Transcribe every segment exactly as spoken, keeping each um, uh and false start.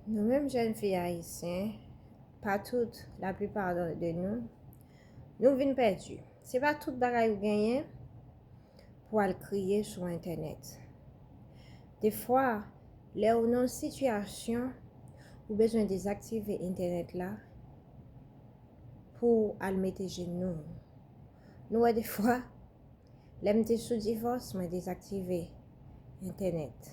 Nou menm jèn fi ayisyen, pa tout, laplipa de nou, nou vin pèdi. Se pa tout bagay ou genyen pou al kriye sou entènèt. Defwa, lè ou nan sitiyasyon ou bezwen dezaktive entènèt la pou al mete jenou. Nou wè defwa, lè m te sou divòs, mwen dezaktive entènèt.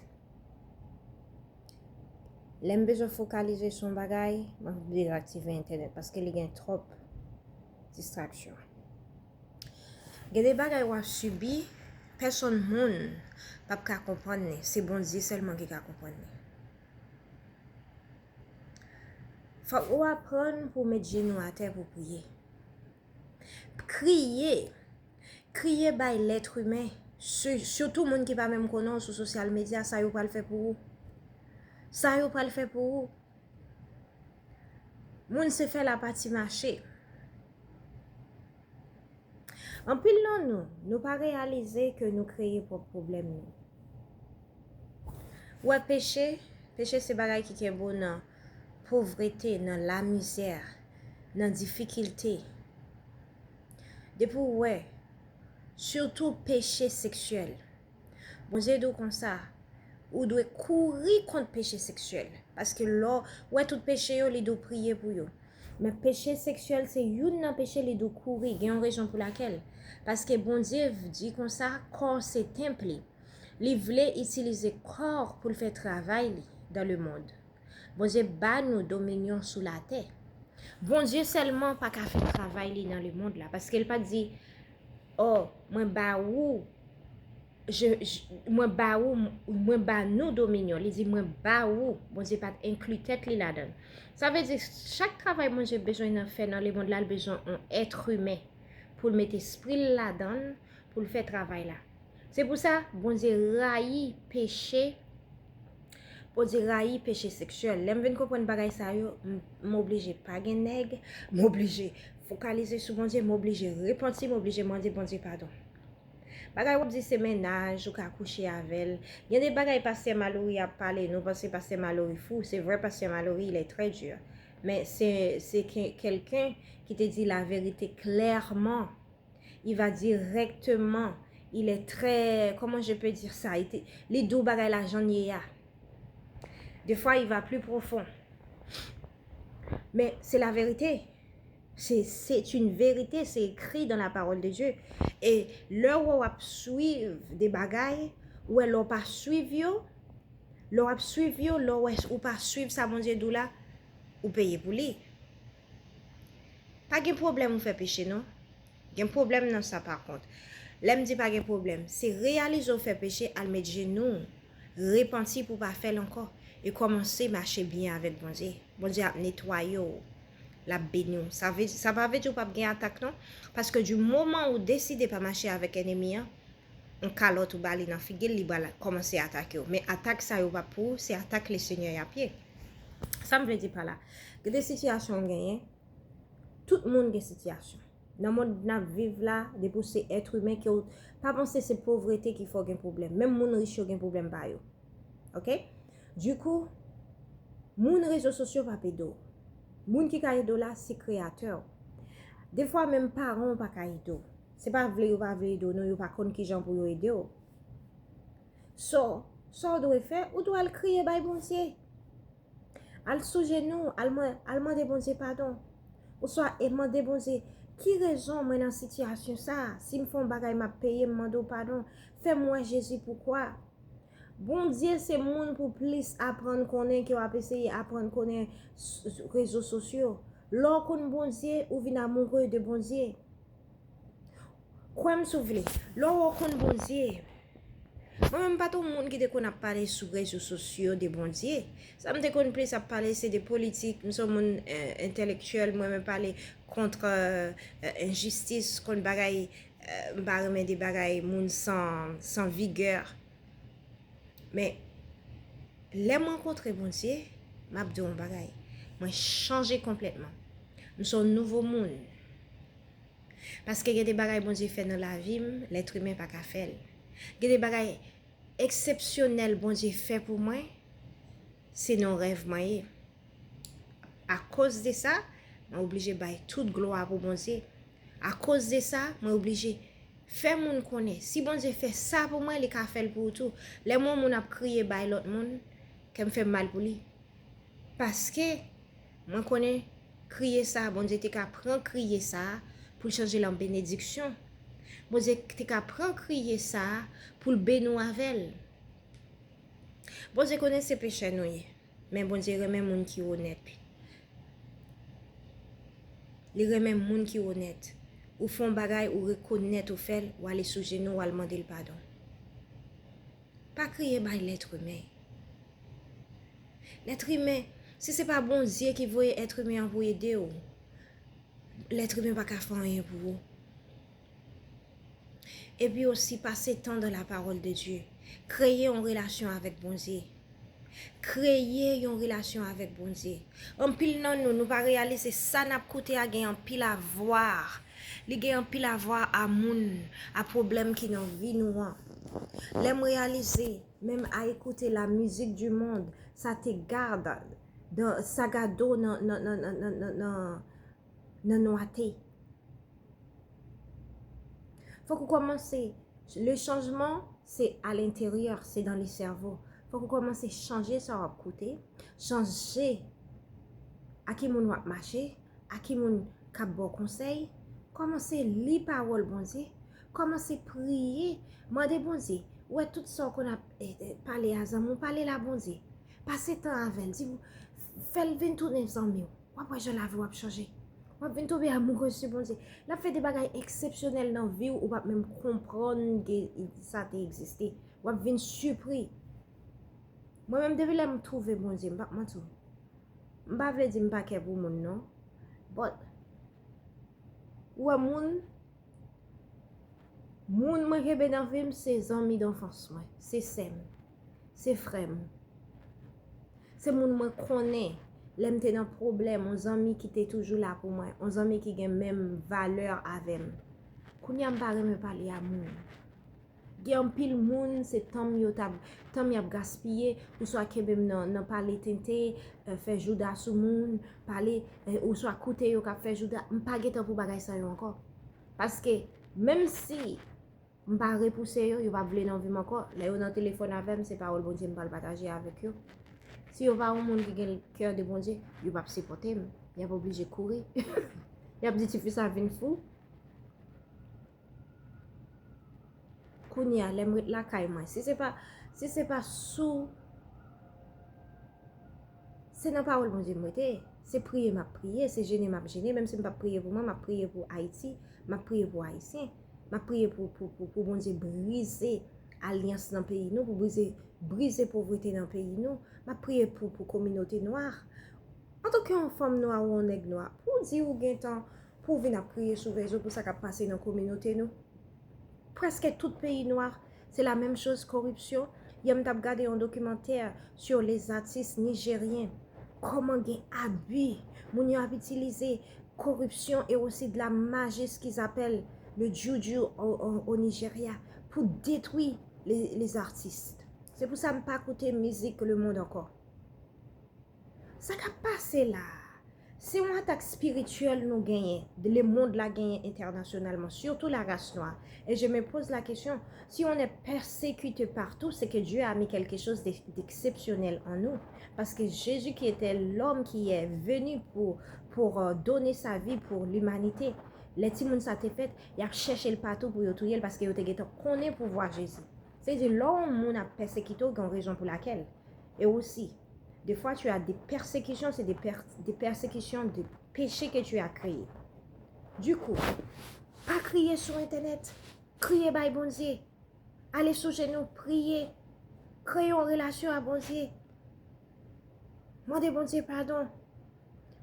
Lè m bezwen fokalize sou yon bagay, mwen dezaktive entènèt paske li gen twòp distraksyon. Gen de bagay w ap sibi, pèsonn moun p ap ka konprann li, se Bondye sèlman ki ka konprann li. Fòk ou aprann pou w met jenou atè pou w priye. Kriye, kriye bay lèt imen, si- sitou moun ki pa menm konnen w sou sosyal medya, sa yo pral fè pou ou. Sa yo pral fè pou ou. Moun se fè lapati mache. Anpil nan nou, nou pa reyalize ke nou kreye pwòp pwoblèm nou. Ou wè peche, peche se bagay ki kenbe w nan povrete, nan lamizè, nan difikilte. Depi w wè, sitou peche seksyèl. Bondye di w konsa, ou dwe kouri kont peche seksyèl. Paske lè w wè tout peche yo, li di w priye pou yo. Men peche seksyèl se youn nan peche li di w kouri, gen yon rezon pou lakèl. Paske Bondye di konsa, kò se tanp li. Li vle itilize kò pou l fè travay li dans le monde. Bondye ba nou dominyon sou latè. Bondye sèlman pa ka fè travay li nan lemonn la, paske l pa t di, "Oh, mwen ba ou, je, je, mwen ba ou, mwen ba nou dominyon." Li di, "Mwen ba ou." Bondye pa t enkli tèt li ladan l. Sa vle di, chak travay Bondye bezwen nan fè nan lemonn la, l bezwen yon èt imen pou l mete espri l ladan l, pou l fè travay la. Se pou sa, Bondye rayi peche. Bondye rayi peche seksyèl. Lè m vin konprann bagay sa yo, m, m oblije pa gen nèg, m oblije fokalize sou Bondye, m oblije repanti, m oblije mande Bondye padon. Bagay w ap di se mennaj, ou ka kouche avè l. Gen de bagay pastè Malory ap pale, nou panse pastè Malory fou, se vre pastè Malory, il est très dur. Men se, se ke- quelqu'un qui te dit la vérité clairement. Il va directement. Il est très, comment je peux dire ça? Li te- li di w bagay la jan l ye a. Des fois, il va plus profond. Men se la verite. Se, c'est une vérité, c'est écrit dans la parole de Dieu. E lè w ap swiv de bagay, ou wè lè w pa swiv yo, lè w ap swiv yo, lè w wè ou pa swiv sa Bondye di w la, ou peye pou li. Pa gen pwoblèm ou fè peche non. Gen pwoblèm nan sa pa kont. Lè m di pa gen pwoblèm, se reyalize w fè peche, al met jenou w, repanti pou w pa fè l ankò, e kòmanse mache byen avèk Bondye. Bondye ap netwaye w, l ap beni w. Sa vle, sa pa vle di w p ap gen atak non, paske di moman ou deside pa mache avèk ènmi an, yon kalòt ou ba li nan figi l, li pral kòmanse atake w. Men atak sa yo p ap pou ou, se atak Lesenyè y ap ye. Sa m vle di pa la, gen de sitiyasyon w genyen, tout moun gen sitiyasyon. Nan mond n ap viv la, depi w se èt imen, ke w pa panse se povrete ki fè w gen pwoblèm. Menm moun rich yo gen pwoblèm pa yo. Oke? Dikou, moun rezo sosyo p ap ede w. Moun ki ka ede w la, se Kreyatè w. Defwa, menm paran w pa ka ede w. Se pa vle yo pa vle ede w, non, yo pa konn kijan pou yo ede w. So, sa w dwe fè, ou dwe al kriye bay Bondye. Al sou jenou, al, man- al mande Bondye padon. Oswa e mande Bondye, ki rezon mwen nan sitiyasyon sa a? Si m fè yon bagay, m ap peye, m mande w padon. Fè m wè Jezi poukwa. Bondye se moun pou plis aprann konnen ke w ap eseye aprann konnen s- s- rezo sosyo. Lè w konn Bondye, ou vin amoure de Bondye. Kwè m si w vle, lè w konn Bondye. Mwen menm m pa t yon moun ki te konn ap pale sou rezo sosyo de Bondye. Sa m te konn plis ap pale se de politik, m se yon moun eh, entèlektyèl, m renmen pale kont eh, enjistis, kont bagay, eh, m pa renmen de bagay moun san, san vigè. Men, lè m rankontre Bondye, m ap di w yon bagay. Mwen chanje konplètman. M se yon nouvo moun. Paske gen de bagay Bondye fè nan lavi m, lèt imen pa ka fè l. Gen de bagay eksepsyonèl Bondye fè pou mwen, se nan rèv mwen ye. Akoz de sa, mwen oblije bay tout glwa pou Bondye. Akoz de sa, mwen oblije fè moun konnen, si Bondye fè sa pou mwen, li ka fè l pou ou tou. Lè m wè yon moun ap kriye bay lòt moun, kè m fè m mal pou li. Paske mwen konnen kriye sa, Bondye te ka pran kriye sa pou l chanje l an benediksyon. Bondye te ka pran kriye sa pou l beni w avè l. Bondye konnen se pechè nou ye, men Bondye renmen moun ki onèt. Li renmen moun ki onèt. Ou fè yon bagay, ou rekonèt ou fè l, ou ale sou jenou, ou al mande l padon. Pa kriye bay lèt imen. Lèt imen, si se pa Bondye ki voye èt imen an pou ede w, lèt imen pa ka fè anyen pou ou. Epi osi, pase tan dans la parole de Dieu. Kreye yon relasyon avèk Bondye. Kreye yon relasyon avèk Bondye. Anpil nan nou, nou pa reyalize sa n ap koute a gen anpil avwa. Li gen anpil avwa a moun, a pwoblèm ki nan vi nou an. Lè m reyalize, menm a écouter la musique du monde, sa te gad, sa gade w nan, nan, nan, nan, nan, nan, nan nwate. Fòk ou kòmanse. Le changement, c'est à l'intérieur, c'est dans le cerveau. Fòk ou kòmanse chanje sa w ap koute, chanje a ki moun w ap mache, a ki moun k ap ba w konsèy. Kòmanse li pawòl Bondye, kòmanse priye, mande Bondye. Ou wè tout sa w konn ap eh, eh, pale a zanmi w, pale l a Bondye. Pase tan avè l, di, fè l vin tounen zanmi w. W ap wè jan lavi w ap chanje. W ap vin tonbe amoureux de Bondye. L ap fè de bagay eksepsyonèl nan vi w, ou p ap menm konprann ke sa te egziste. W ap vin sipri. Mwen menm, depi lè m twouve Bondye, m p ap manti w. M pa vle di m pa kè pou moun, non. But, ou wè moun, Moun mwen kenbe nan vi m se zanmi danfans mwen, se sè m, se frè m. Se moun mwen konnen lè m te nan pwoblèm, yon zanmi ki te toujou la pou mwen, yon zanmi ki gen menm valè avè m. Kounye a m pa renmen pale a moun. Gen anpil moun, se tan m yo t ap, tan m y ap gaspiye, oswa kenbe m nan, nan pale tenten, eh, fè jouda sou moun, pale, eh, oswa koute yo k ap fè jouda. M pa gen tan pou bagay sa yo ankò. Paske, menm si m pa repouse yo, yo p ap vle nan vi m ankò. Lè yo nan telefòn avè m, se pawòl Bondye m pral pataje avèk yo. Si yo pa yon moun ki gen kè de Bondye, yo p ap sipòte m. Y ap oblije kouri. Y ap di tifi sa vin fou. Kounye a, lè m ret lakay mwen, si se pa, si se pa sou Se nan pawòl Bondye m rete. Se priye m ap priye, se jene m ap jene. Menm si m p ap priye pou mwen, m ap priye pou Ayiti, m ap priye pou Ayisyen. M ap priye pou, pou, pou, pou Bondye brize alyans nan peyi nou, pou brize, brize povrete nan peyi nou. M ap priye pou, pou kominote nwa. Antanke yon fanm nwa ou yon nèg nwa, pou w di ou gen tan pou w vin ap kriye sou rezo pou sa k ap pase nan kominote nou. Prèske tout peyi nwa, se la menm choz, koripsyon. Yè m t ap gade yon dokimantè sur les artistes nigériens. Kòman gen abi, moun yo ap itilize koripsyon e osi de la magie, ce qu'ils appellent le juju au, au, au Nigeria, pou detwi les, les artistes. Se pou sa m pa koute mizik lemonn ankò. Sa k ap pase la a, se yon atak espirityèl nou genyen, lemonn la genyen entènasyonalman, sitou la race noire. Et je me pose la question, si on est persécuté partout, c'est que Dieu a mis quelque chose d'e- d'exceptionnel en nous. Parce que Jésus, qui était l'homme qui est venu pour, pour euh, donner sa vie pour l'humanité, lè timoun sa te fèt, y ap chèche l patou pou yo touye l, paske yo te gentan konnen pouvwa Jezi. Se di, lè yon moun ap pèsekite w, gen yon rezon pou lakèl. E osi, des fois, tu as des persécutions, c'est des, per- des persécutions de péché que tu as créé. Du coup, pa kriye sou entènèt. Kriye bay Bondye. Ale sou jenou, priye. Kreye yon relasyon a Bondye. Mande Bondye padon.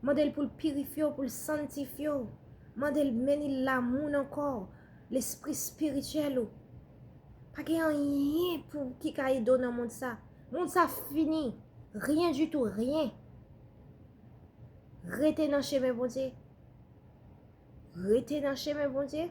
Mande l pou l pirifye w, pou l sanntifye w. Mande l, meni l lanmou nan kò w, lespri espirityèl ou. Pa gen anyen pou ki ka ede w nan mond sa. Mond sa fini. Rien du tout, rien. Rete nan chemen Bondye. Rete nan chemen Bondye.